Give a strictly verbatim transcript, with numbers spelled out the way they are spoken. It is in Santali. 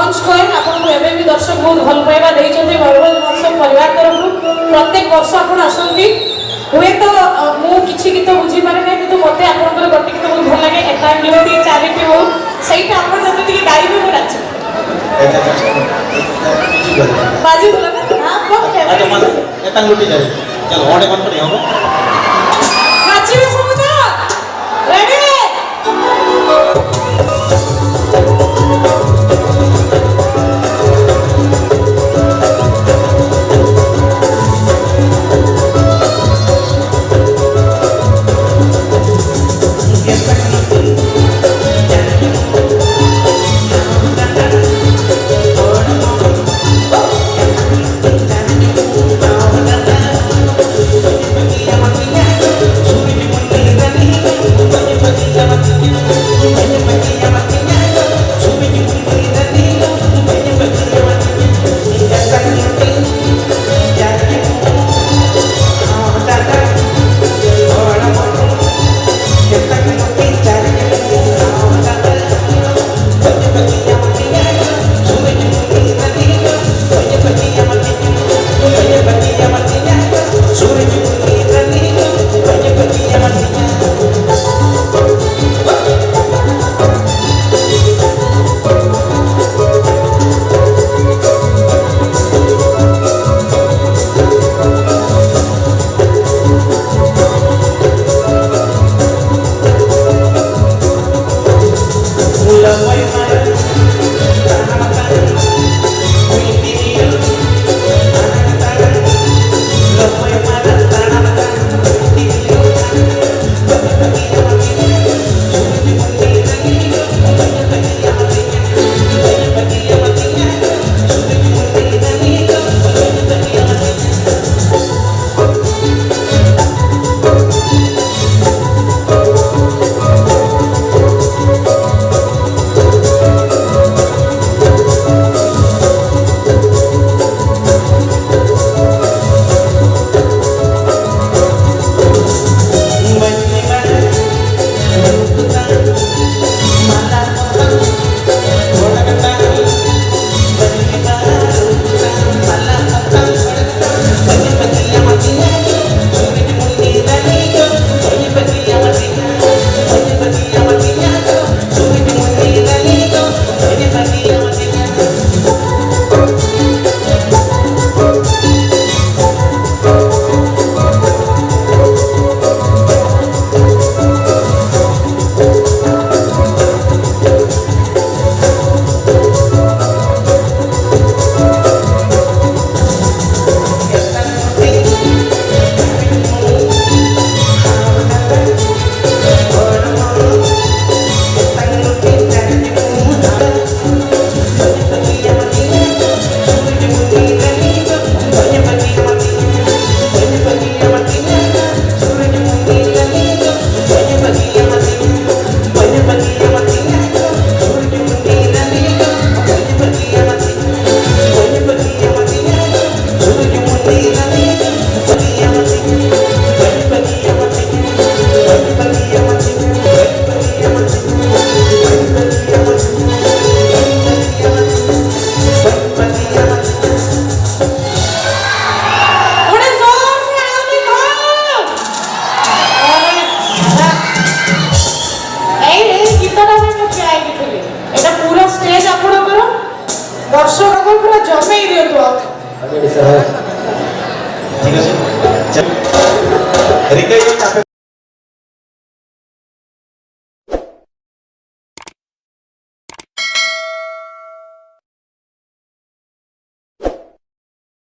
ମନୋଜ ଗୋଏଲ, ଆପଣଙ୍କୁ ଏବେ ବି ଦର୍ଶକ ବହୁତ ଭଲ ପାଇବା ଦେଇଛନ୍ତି ମୟୂରଭଞ୍ଜ ମହୋତ୍ସବ ପରିବାର ତରଫରୁ। ପ୍ରତ୍ୟେକ ବର୍ଷ ଆପଣ ଆସନ୍ତି। ହୁଏତ, ଅ, ମୁଁ କିଛି ଗୀତ ବୁଝିପାରେ ନାହିଁ, କିନ୍ତୁ ମୋତେ ଆପଣଙ୍କର ଗୋଟେ ଗୀତ ବହୁତ ଭଲ ଲାଗେ, ଏତାଙ୍ଗୁଠି ଚାରିଟି ବୋହୂ। ସେଇଟା ଆପଣ ଯଦି ଟିକେ ଗାଇବେ, ମୁଁ ରାଜି। ଏଇଟା ତ ବୁଝିପାରିଲି। ବାଜିଗଲା ନା? ଆପଣ ଆଚ୍ଛା, ଫେଭରେଟ୍। ମାନେ, ଏତାଙ୍ଗୁଠି ଚାରି। ଚାଲ, ଅଣ୍ଡେ କଣ ପଡ଼ିବ? ନାଚିବେ ସବୁ ତ? ରେଡି? ᱟᱹᱰᱤ ᱥᱟᱨᱦᱟᱣ᱾ ᱴᱷᱤᱠ ᱟᱪᱷᱮ᱾ ᱨᱤᱠᱟᱹᱭᱟᱹᱧ ᱟᱯᱮ